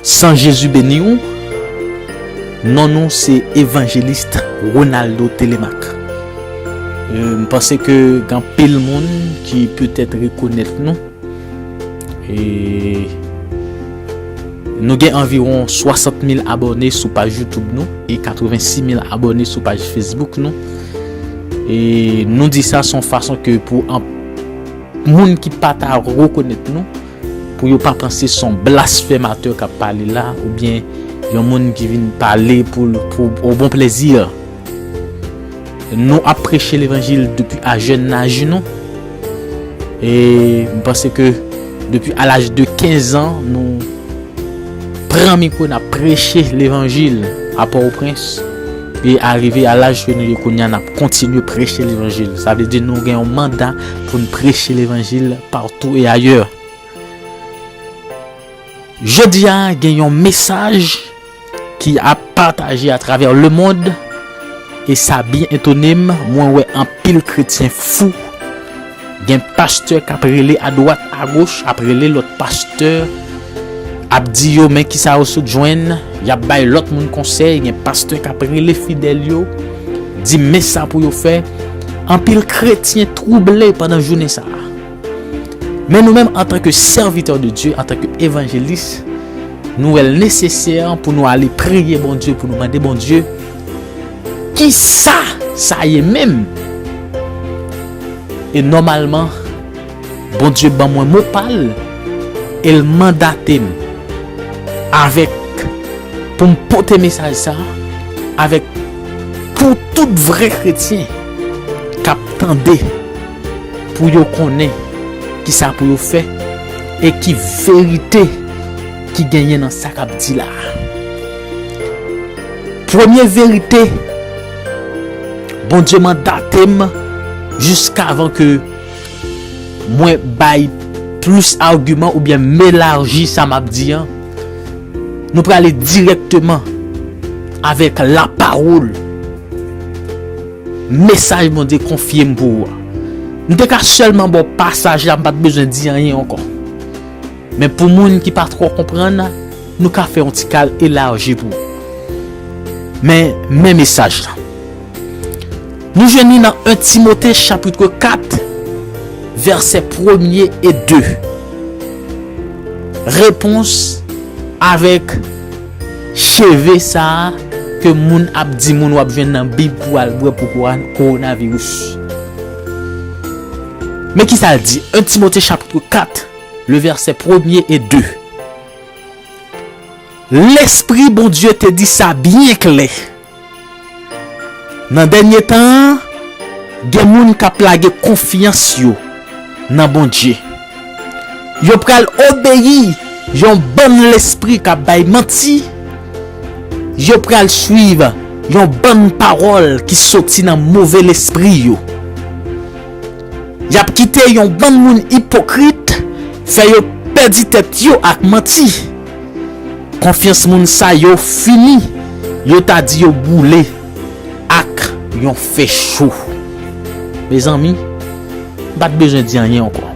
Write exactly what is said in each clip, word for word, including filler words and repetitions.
San Jezi beni w. Non nou se Evanjelis Ronaldo Telemaque. Euh, m panse ke gen anpil moun ki petèt rekonèt nou. E nou gen anviwon swasant mil abòne sou paj YouTube nou e katrevensis mil abòne sou paj Facebook nou. E nou di sa se yon fason ke pou an-, moun ki pa ta rekonèt nou, pou yo pa panse se yon blasfèmatè k ap pale la, oubyen yon moun ki vin pale pou, pou, au bon plaisir. Nou ap preche levanjil depi a jèn laj nou. E m panse ke depi a laj de kenz an, nou pran mikwo, n ap preche levanjil a Pòtoprens. E arive a laj ke nou ye kounye a, n ap kontinye preche levanjil. Sa vle di nou gen yon manda pou n preche levanjil partout et ailleurs. Jodi a, gen yon mesaj ki ap pataje atravè lemonn, e sa byen etone m. Mwen wè anpil kretyen fou. Gen pastè k ap rele adwat agoch, ap rele lòt pastè, ap di yo men kisa yo sot jwenn, y ap bay lòt moun konsèy. Gen pastè k ap rele fidèl yo, di men sa pou yo fè. Anpil kretyen twouble pandan jounen sa a. Men nou menm, antanke sèvitè de Dye, antanke evanjelis, nou wè l nesesè pou nou ale priye Bondye, pou nou mande Bondye kisa sa ye menm. E nòmalman, Bondye ban mwen mo pa l e l mandate m avèk, pou m pote mesaj sa a avèk, pou tout vrè kretyen k ap tande, pou yo konnen kisa pou yo fè e ki verite ki genyen nan sa k ap di la a. Premye verite, Bondye mandate m jiskavan ke mwen bay plis agiman oubyen m elaji sa m ap di an. Nou prale dirèkteman avèk lapawòl. Mesaj Bondye konfye m pou ou a. M te ka sèlman ba w pasaj la, m pa t bezwen di anyen ankò. Men pou moun ki pa twò konprann, nou ka fè yon ti kal elaji pou ou. Men, men mesaj la. Nou jwenn li nan en Timote chapit kat, vèsè premye e de. Repons avèk cheve sa a ke moun ap di moun w ap jwenn nan Bib pou al bwè pou kowa-, kowonaviris. Men kisa l di, en Timote chapit kat, le vèsè premye e de. Lespri Bondye te di sa byen klè. Nan dènye tan an, gen moun k ap lage konfyans yo nan Bondye. Yo pral obeyi yon bann lespri k ap bay manti. Yo pral suiv yon bann pawòl ki soti nan move lespri yo. Y ap kite yon bann moun ipokrit fè yo pèdi tèt yo ak manti. Konfyans moun sa yo fini, yo ta di yo boule ak yon fè cho. Mezanmi, m pa t bezwen di anyen ankò.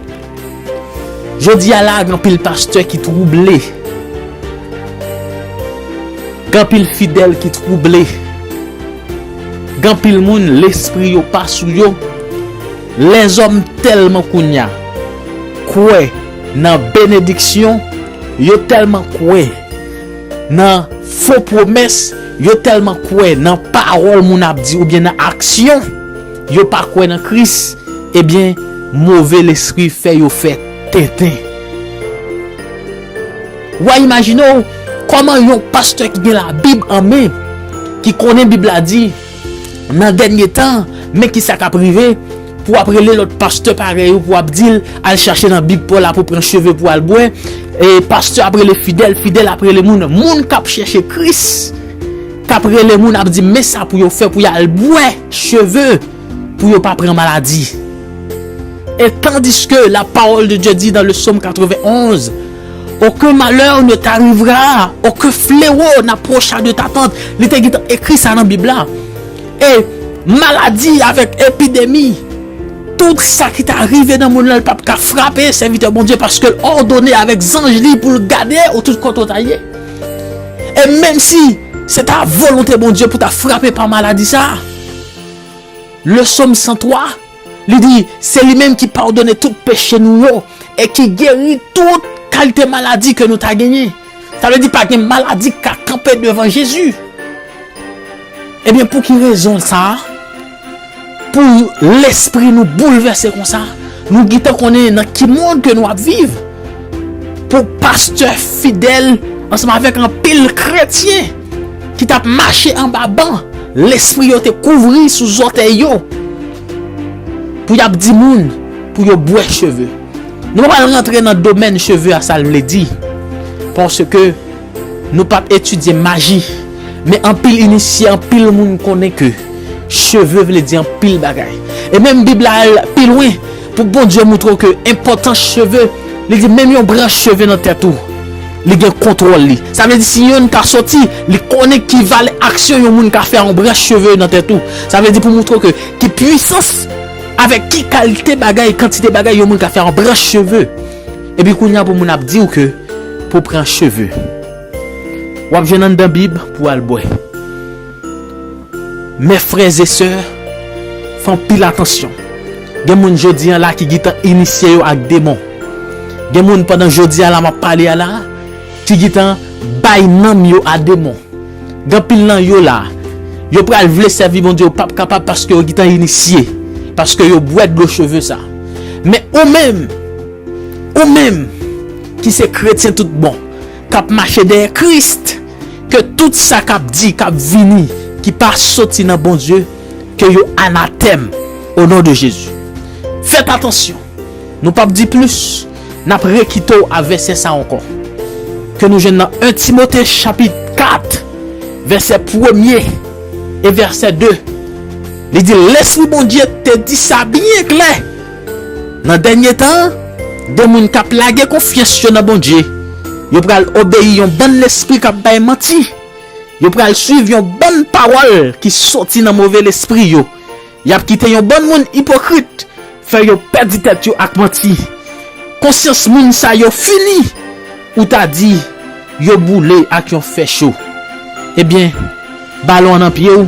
Jodi a la, gen anpil pastè ki twouble. Gen anpil fidèl ki twouble. Gen anpil moun, lespri yo pa sou yo. Lèzòm tèlman kounye a kwè nan benediksyon, yo tèlman kwè nan fo pwomès, yo tèlman kwè nan pawòl moun ap di oubyen nan aksyon, yo pa kwè nan Kris, ebyen, move lespri fè yo fè tenten. W a imajine w kòman yon pastè ki gen Labib an men, ki konnen Bib la di, nan dènye tan, men kisa k ap rive, pou w ap rele lòt pastè parèy ou, pou w ap di l, al chache nan Bib pa w la pou pran cheve pou al bwè. E pastè ap rele fidèl, fidèl ap rele moun. Moun k ap chèche Kris, k ap rele moun, ap di, men sa pou yo fè pou y al bwè cheve, pou yo pa pran maladi. Et tandis que la parole de Dieu dit dans le psaume quatre-vingt-onze, aucun malheur ne t'arrivera, aucun fléau n'approchera de ta tente. Li te gentan ekri sa nan Bib la. E maladi avèk epidemi, tout sa ki ta rive nan mond lan, l p ap ka frape sèvitè Bondye, paske l òdone avèk zanj li pou l gade ou tout kote w ta ye. E menm si se ta volonte Bondye pou ta frape pa maladi sa a, le Sòm san twa, li di, se li menm ki padone tout peche nou yo e ki geri tout kalite maladi ke nou ta genyen. Sa vle di pa gen maladi k ka kanpe devan Jezi. Ebyen, pou ki rezon sa a? Pou lespri nou boulvèse konsa, nou gentan konnen nan ki mond ke nou ap viv. Pou pastè fidèl ansanm avèk anpil kretyen ki t ap mache anba ban, lespri yo te kouvri sou zòtèy yo pou y ap di moun pou yo bwè cheve. Nou pa pral rantre nan domèn cheve a, sa l vle di, paske nou p ap etidye maji, men anpil inisye, anpil moun konnen ke cheve vle di anpil bagay. E menm Bib la al pi lwen pou Bondye moutre w ke enpòtans cheve, li di menm yon branch cheve nan tèt ou, li gen kontwòl li. Sa vle di si yonn ka soti, li konnen ki valè aksyon yon moun ka fè a yon branch cheve nan tèt ou. Sa vle di pou moutre w ke ki pwisans, avèk ki kalite bagay, kantite bagay yon moun ka fè a yon branch cheve. Epi kounye a pou moun ap di w ke pou pran cheve. W ap jwenn anndan Bib pou w al bwè. Mes frères et sœurs, fè anpil atansyon. Gen moun jodi a la ki gentan inisye yo ak demon. Gen moun pandan jodi a la m ap pale a la, ki gentan bay nanm yo a demon. Gen anpil nan yo la, yo pral vle sèvi Bondye, yo p ap kapab paske yo gentan inisye, paske yo bwè dlo cheve sa. Men ou menm, ou menm ki se kretyen tout bon, k ap mache dèyè Kris, ke tout sa k ap di, k ap vini, ki pa soti nan Bondye, ke yo anatèm, o non de Jezi. Fèt atansyon, nou p ap di plis, n ap rekite w a vèsè sa ankò. Ke nou jwenn nan en Timote chapit kat, vèsè premye e vèsè de. Li di, Lespri Bondye te di sa byen klè. Nan dènye tan an, de moun k ap lage konfyans yo nan Bondye, yo pral obeyi yon bann lespri k ap bay manti. Yo pral suiv yon bann pawòl ki soti nan move lespri yo. Y ap kite yon bann moun ipokrit fè yo pèdi tèt yo ak manti. Konsyans moun sa yo fini, ou ta di yo boule ak yon fè cho. Ebyen, balon an nan pye w,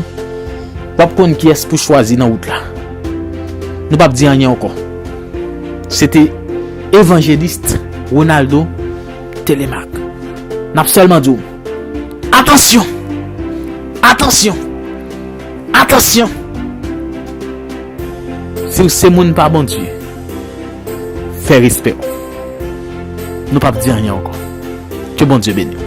w ap konn kiyès pou chwazi nan wout la. Nou p ap di anyen ankò. Se te evanjelis Ronaldo Telemaque. N ap sèlman di w, atansyon! Atansyon! Atansyon! Si w se moun pa Bondye, fè respè w. Nou p ap di anyen ankò. Ke Bondye beni w.